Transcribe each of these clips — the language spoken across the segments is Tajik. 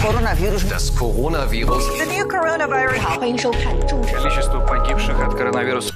Coronavirus. Das Coronavirus. The new coronavirus. 欢迎收看《众 Количество погибших от коронавируса.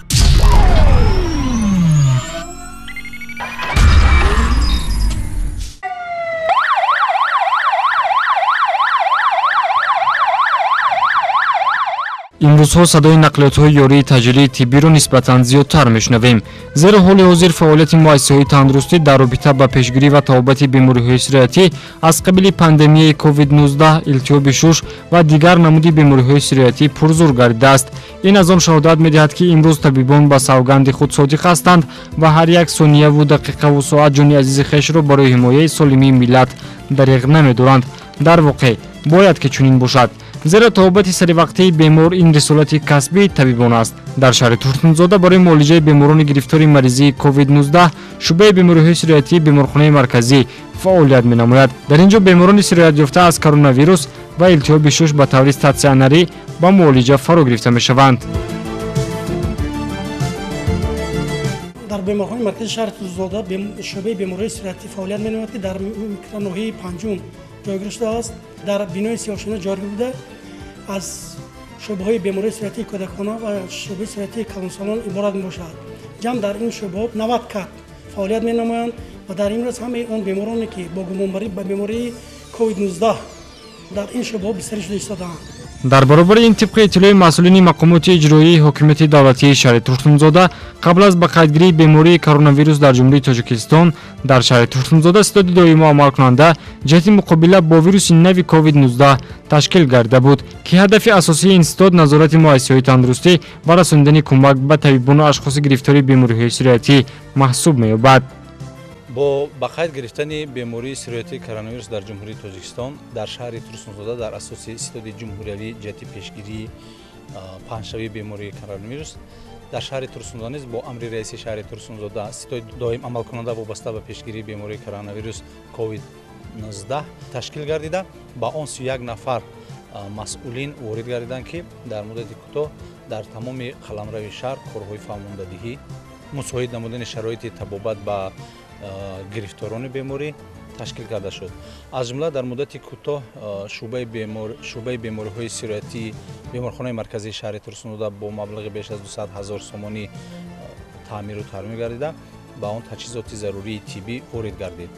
Имрӯзҳо садои нақлиётҳои ёрии таъҷилии тиббиро нисбатан зиёдтар мешунавем, зеро ҳоли ҳозир фаъолияти муассисаҳои тандурустӣ дар робита ба пешгирӣ ва табобати бемориҳои сироятӣ аз қабили пандемияи COVID-19, илтиҳоби шуш ва дигар намуди бемориҳои сироятӣ пурзур гардидааст. Ин аз он шаҳодат медиҳад, ки имрӯз табибон ба савганди худ содиқ ҳастанд ва ҳар як сонияву дақиқаву соат ҷони азизи хешро барои ҳимояи солимии миллат дариғ намедоранд. Дар воқеъ бояд ки чунин бошад, зеро табобати саривақтии бемор ин рисолати касбии табибон аст. Дар шаҳри Турсунзода барои муолиҷаи беморони гирифтори маризии COVID-19 шӯъбаи бемориҳои сироятии беморхонаи марказӣ фаъолият менамояд. Дар ин ҷо беморони сироятёфта аз коронавирус ва илтиҳоби шуш ба таври статсионарӣ ба муолиҷа фаро гирифта мешаванд. Дар беморхонаи марказии шаҳри Турсунзода шӯъбаи бемориҳои сироятӣ фаъолият менамояд, ки дар микроноҳияи панҷум ҷойгир шудааст. Дар бинои сиёҳшина ҷойгир буда, аз шӯъбаҳои бемориҳои сироятии кӯдакона ва шӯъбаи сироятии калонсолон иборат мебошад. Ҷамъ дар ин шӯъбаҳо 90 кат фаъолият менамоянд ва дар имрӯз ҳамаи он бемороне, ки бо гумонбарӣ ба бемории COVID-19 дар ин шӯъбаҳо бистарӣ шуда истодаанд. Дар баробари ин, тибқи иттилои масъулини мақомоти иҷроии ҳокимияти давлатии шаҳри Турсунзода, қабл аз ба қайдгирии бемории коронавирус дар Ҷумҳурии Тоҷикистон, дар шаҳри Турсунзода ситоди доимо амалкунанда ҷиҳати муқобила бо вируси нави COVID-19 ташкил гардида буд, ки ҳадафи асосии ин ситод назорати муассисаҳои тандурустӣ ва расонидани кӯмак ба табибону ашхоси гирифтори бемориҳои сироятӣ маҳсуб меёбад. Бо ба қайд гирифтани бемории сироятии коронавирус дар Ҷумҳурии Тоҷикистон, дар шаҳри Турсунзода дар асоси ситоди ҷумҳуриявӣ ҷиҳати пешгирии паҳншавии бемории коронавирус дар шаҳри Турсунзода низ бо амри раиси шаҳри Турсунзода ситоди доим амалкунанда вобаста ба пешгирии бемории коронавирус COVID-19 ташкил гардида, ба он 31 нафар масъулин ворид гардиданд, ки дар муддати кӯтоҳ дар тамоми қаламрави шаҳр корҳои фаҳмондадиҳӣ, мусоид намудани шароити табобат ба гирифторони беморӣ ташкил карда шуд. Аз ҷумла дар муддати кӯтоҳ шӯъбаи бемориҳои сироятии беморхонаи марказии шаҳри Турсунзода бо маблағи беш аз 200 ҳазор сомонӣ таъмиру тармим гардида, ба он таҷҳизоти зарурии тиббӣ ворид гардид.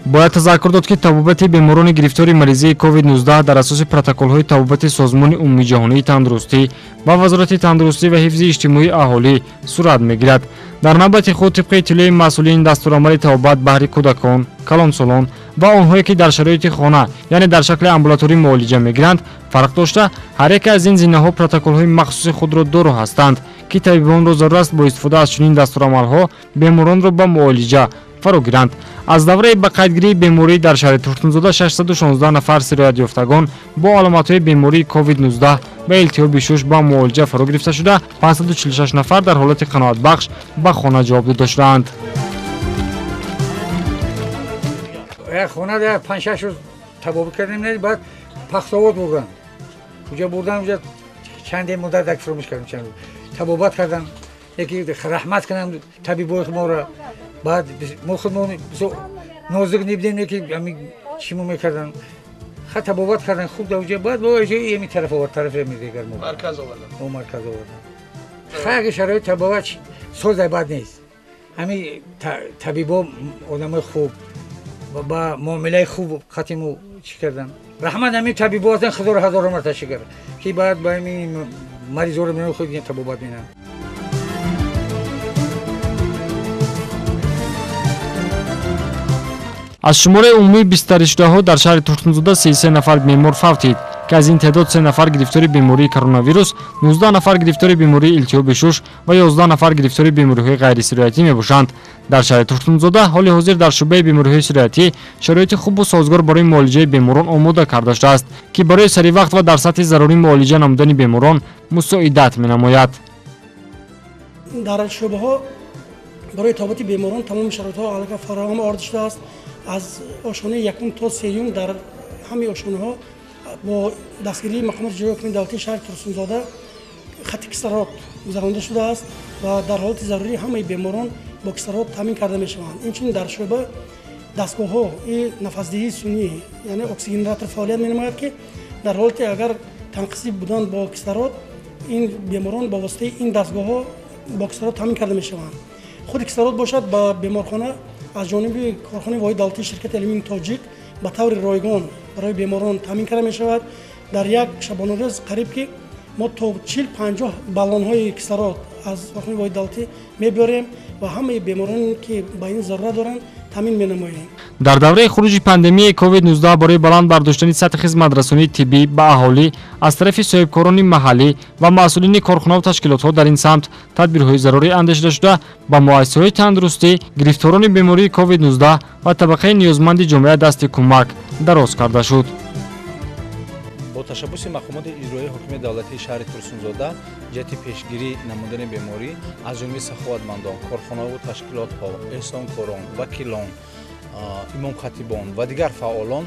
Бояд тазаккур дод, ки табобати беморони гирифтори маризии COVID-19 дар асоси протоколҳои табобати Созмони умумиҷаҳонии тандурустӣ ва Вазорати тандурустӣ ва ҳифзи иҷтимоии аҳолӣ сурат мегирад. Дар навбати худ, тибқи иттилои масъулин, дастурамали табобат баҳри кӯдакон, калонсолон ва онҳое, ки дар шароити хона, яъне дар шакли амбулаторӣ муолиҷа мегиранд, фарқ дошта, ҳар яке аз ин зинаҳо протоколҳои махсуси худро доро ҳастанд, ки табибонро зарур аст бо истифода аз чунин дастурамалҳо беморонро ба муолиҷа фаро гиранд. Аз давраи ба қайдгирии беморӣ дар шаҳри Турсунзода 616 нафар сироятёфтагон бо аломатҳои бемории COVID-19 ва илтиҳоби шуш ба муолиҷа фаро гирифта шуда, 546 нафар дар ҳолати қаноатбахш ба хона ҷавоб дода шудаанд. Хона 5-6 рӯз табобат кардем, баъд Пахтовод бурдан. Куҷо бурдан, уҷа чанде муддат як фуромӯш кардем, чанд рӯз табобат кардан. Яке раҳмат кунам табибои моро. Баъд мо худмон нозук небудем, ки чимо мекардан. Ха табобат кардан хуб дар уҷа, баъд еми тараф овард, тарафи дигар марказ овардан. О, марказ овардан. Ха шароити табобат созай бад нест. Ҳами табибо одамои хуб ба муомилаи хуб қатиму чӣ кардан. Раҳмат ҳамин табибо ҳастан, худоро ҳазорон марта шукр, ки баъд ба ҳамин маризоро меоянд, худ табобат менанд. Аз шумораи умумии бистаришудаҳо дар шаҳри Турсунзода 33 нафар бемор фавтид, ки аз ин теъдод 3 нафар гирифтори бемории коронавирус, 19 нафар гирифтори бемории илтиҳоби шуш ва 11 нафар гирифтори бемориҳои ғайрисироятӣ мебошанд. Дар шаҳри Турсунзода ҳоли ҳозир дар шӯъбаи бемориҳои сироятӣ шароити хубу созгор барои муолиҷаи беморон омода карда шудааст, ки барои саривақт ва дар сатҳи зарурӣ муолиҷа намудани беморон мусоидат менамояд. Дар шӯъбаҳо барои табобати беморон тамоми шароитҳо аллакай фароҳам оварда шудааст. Аз ошонаи якум то сеюм дар ҳамаи ошонаҳо бо дастгирии мақомоти иҷроии ҳокимияти давлатии шаҳри Турсунзода хати кислород гузаронда шудааст ва дар ҳолати зарурӣ ҳамаи беморон бо кислород таъмин карда мешаванд. Инчунин дар шӯъба Дастгоҳҳои нафасдиҳии сунъӣ, яъне оксигенератор фаъолият менамояд, ки дар ҳолате агар танқисӣ будан бо кислород, ин беморон ба воситаи ин дастгоҳҳо бо кислород таъмин карда мешаванд. Худи кислород бошад, ба беморхона аз ҷониби корхонаи воҳиди давлатии ширкати алюмини тоҷик ба таври ройгон барои беморон таъмин карда мешавад. Дар як шабонарӯз қариб ки мо то 40-50 баллонҳои кислород аз корхонаи воҳиди давлатӣ мебиёрем ва ҳамаи бемороне ки ба ин зарурат доранд таъмин менамоем. Дар давраи хуруҷи пандемияи COVID-19 барои баланд бардоштани сатҳи хизматрасонии тиббӣ ба аҳолӣ аз тарафи соҳибкорони маҳаллӣ ва масъулини корхонаву ташкилотҳо дар ин самт тадбирҳои зарурӣ андешида шуда, ба муассисаҳои тандурустӣ, гирифторони бемории COVID-19 ва табақаи ниёзманди ҷомеа дасти кӯмак дароз карда шуд. Бо ташаббуси мақомоти иҷроии ҳокимияти давлатии шаҳри Турсунзода ҷиҳати пешгирӣ намудани беморӣ аз ҷониби саховатмандон, корхонаву ташкилотҳо, эҳсонкорон, вакилон, имомхатибон ва дигар фаъолон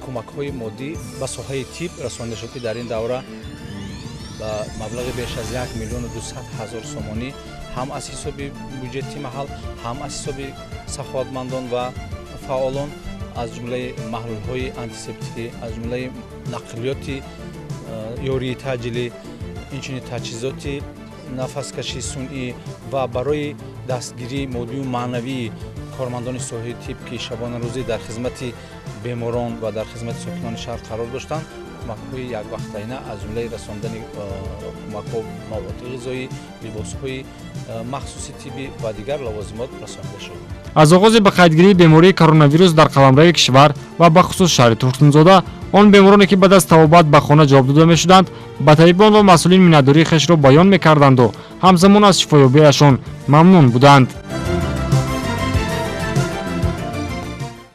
кӯмакҳои моддӣ ба соҳаи тиб расонида шуд, ки дар ин давра ба маблағи беш аз 1 200 000 сомонӣ ҳам аз ҳисоби буҷети маҳал, ҳам аз ҳисоби саховатмандон ва фаъолон, аз ҷумлаи маҳлулҳои антисептикӣ, аз ҷумлаи нақлиёти ёрии таъҷилӣ, инчунин таҷҳизоти нафаскашии сунъӣ ва барои дастгирии моддию маънавии кормандони соҳаи тиб, ки шабонарӯзӣ дар хизмати беморон ва дар хизмати сокинони шаҳр қарор доштанд, кӯмакҳои яквақтаина аз ҷумлаи расондани кӯмакҳо, маводи ғизоӣ, либосҳои махсуси тиббӣ ва дигар лавозимот расонида шуд. Аз оғози ба қайдгирии бемории коронавирус дар қаламрави кишвар ва бахусус шаҳри Турсунзода, он бемороне ки баъд аз табобат ба хона ҷавоб дода мешуданд, ба табибон ва масъулин миннатдории хешро баён мекарданду ҳамзамон аз шифоёбиашон мамнун буданд.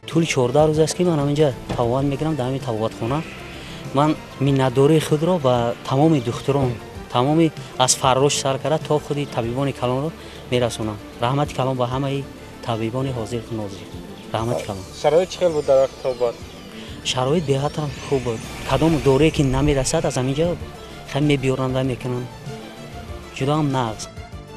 Тӯли 14 рӯз аст, ки ман ҳаминҷа табобат мекунам, дар ҳамин табобатхона. Ман миннатдории худро ба тамоми духтурон, тамоми аз фаррош сар карда то худи табибони калонро мерасонам. Раҳмати калон ба ҳамаи табибони ҳозир нозир. Раҳмати калон. Шароит чӣ хел буд дар вақти табобат? Шароит беҳад хуб буд. Кадом дорое ки намерасад, аз ҳаминҷа хеле мебиёранд ва мекунанд. Ҷудо ҳам нағз.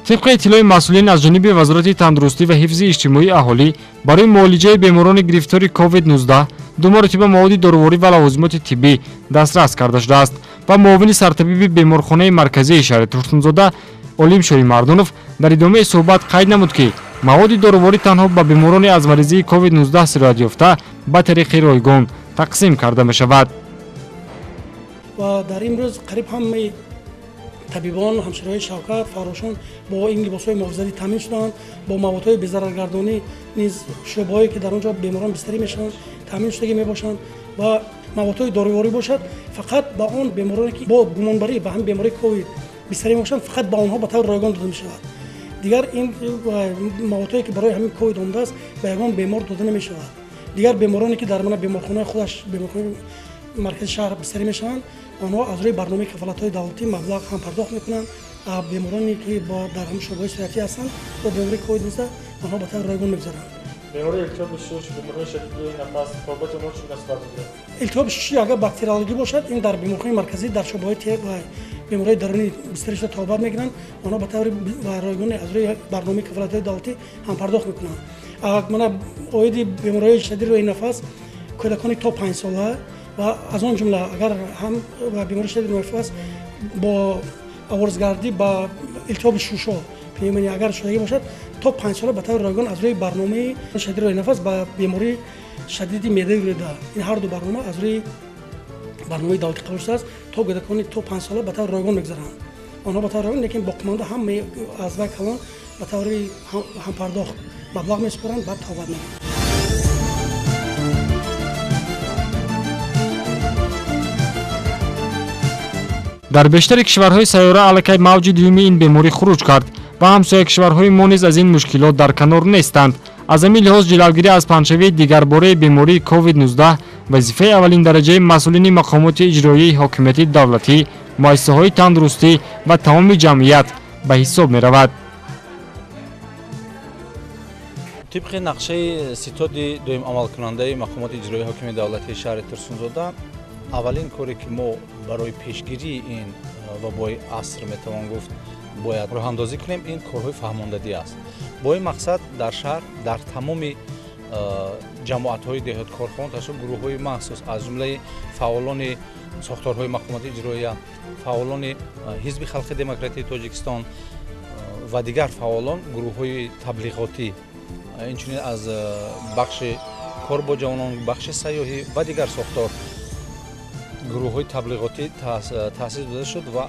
Тибқи иттилои масъулин аз ҷониби Вазорати тандурустӣ ва ҳифзи иҷтимоии аҳолӣ барои муолиҷаи беморони гирифтори COVID-19 ду маротиба маводи доруворӣ ва лавозимоти тиббӣ дастрас карда шудааст ва муовини сартабиби беморхонаи марказии шаҳри Турсунзода Олим Шоримардонов дар идомаи суҳбат қайд намуд, ки маводи доруворӣ танҳо ба беморони аз маризии COVID-19 сироят ёфта ба тариқи ройгон тақсим карда мешавад. Ва дар имрӯз қариб ҳамаи табибон, ҳамшираҳои шавкат, фаррошон бо ин либосҳои муҳофизатӣ таъмин шуданд, бо маводҳои безараргардонӣ низ шӯъбаҳое ки дар он ҷо беморон бистарӣ мешаванд таъмин шудагӣ мебошанд ва маводҳои доруворӣ бошад фақат ба он бемороне ки бо гумонбарӣ ба ҳамин бемории ковид бистарӣ мебошанд, фақат ба онҳо ба таври ройгон дода мешавад. Дигар ин маводҳое ки барои ҳамин ковид омадааст ба ягон бемор дода намешавад. Дигар бемороне ки дар мана беморхонаи худаш, беморхонаи маркази шаҳр бистарӣ мешаванд, онҳо аз рӯи барномаи кафолатҳои давлатӣ маблағ ҳам пардохт мекунанд. Бемороне ки дар ҳамин шӯъбаҳои сироятӣ ҳастанд бо бемории ковид-19 онҳо ба таври ройгон мегузаранд. Бемории илтиҳоби шуш, бемории шадиди нафас, табобати онҳо чӣ гуна сурат мегирад? Илтиҳоби шуши агар бактериологӣ бошад, ин дар беморхонаи марказӣ дар шӯъбаҳои бемориҳои дарунӣ бистарӣ шуда табобат мекунанд. Онҳо ба таври ройгон аз рӯи барномаи кафолатҳои давлатӣ ҳам пардохт мекунанд. Мана оиди бемориҳои шадиди роҳи нафас, кӯдакони то 5 сола ва аз он ҷумла агар ҳам бемории шадиди роҳи нафас бо аворзгардӣ ба илтиҳоби шушҳо, пневмония агар шудагӣ бошад, то 5 сола ба таври ройгон аз рӯи барномаи шадиди роҳи нафас ба бемории шадиди меъдаи рӯда, ин ҳар ду барнома аз рӯи барномаи давлатӣ қабул шудааст, то кӯдакони то 5 сола ба таври ройгон мегузаранд. Онҳо ба таври ройгон, лекин боқимонда ҳамаи аз вай калон ба таври ҳампардохт маблағ месупоранд, баъд табобат мекунанд. Дар бештари кишварҳои сайёра аллакай мавҷи дуюми ин беморӣ хуруҷ кард ва ҳамсоя кишварҳои мо низ аз ин мушкилот дар канор нестанд. Аз ҳамин лиҳоз ҷилавгирӣ аз паҳншавии дигарбораи бемории COVID-19 вазифаи аввалин дараҷаи масъулини мақомоти иҷроии ҳокимияти давлатӣ, муассисаҳои тандурустӣ ва тамоми ҷамъият ба ҳисоб меравад. Тибқи нақшаи ситоди доимамалкунандаи мақомоти иҷроии ҳокимияти давлатии шаҳри Турсунзода, аввалин коре ки мо барои пешгирии ин вабои аср метавон гуфт бояд роҳандозӣ кунем, ин корҳои фаҳмондадӣ аст. Бо ин мақсад дар шаҳр дар тамоми ҷамоатҳои деҳоткорхон тавассути гурӯҳҳои махсус, аз ҷумлаи фаъолони сохторҳои мақомоти иҷроия, фаъолони Ҳизби халқи демократии Тоҷикистон ва дигар фаъолон, гурӯҳҳои таблиғотӣ, инчунин аз бахши кор бо ҷавонон, бахши сайёҳӣ ва дигар сохтор гурӯҳҳои таблиғотӣ таъсис дода шуд. Ва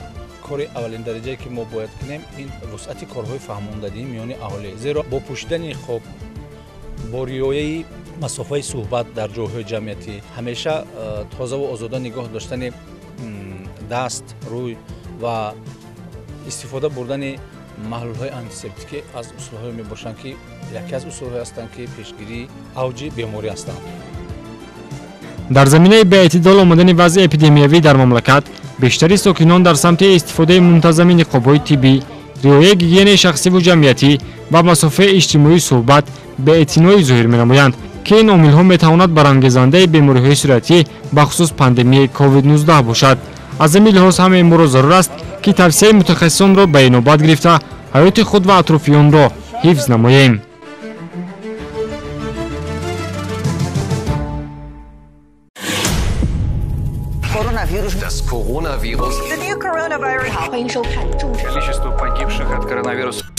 кори аввалин дараҷае ки мо бояд кунем, ин вусъати корҳои фаҳмондадиҳӣ миёни аҳолӣ, зеро бо пӯшидани ниқоб, бо риояи масофаи суҳбат дар ҷойҳои ҷамъиятӣ, ҳамеша тозаву озода нигоҳ доштани даст, рӯй ва истифода бурдани маҳлулҳои антисептикӣ аз усулҳое мебошанд, ки яке аз усулҳое ҳастанд, ки пешгирии авҷи беморӣ ҳастанд. Дар заминаи беэътидол омадани вазъи эпидемиявӣ дар мамлакат, бештари сокинон дар самти истифодаи мунтазами ниқобҳои тиббӣ, риояи гигиенаи шахсиву ҷамъиятӣ ва масофаи иҷтимоии суҳбат беэътиноӣ зоҳир менамоянд, ки ин омилҳо метавонад барангезандаи бемориҳои сироятӣ, бахусус пандемияи COVID-19 бошад. Аз ҳамин лиҳоз ҳамаи моро зарур аст, ки тавсияи мутахассисонро ба инобат гирифта, ҳаёти худ ва атрофиёнро ҳифз намоем. Das Coronavirus. The new coronavirus. Количество погибших от коронавируса.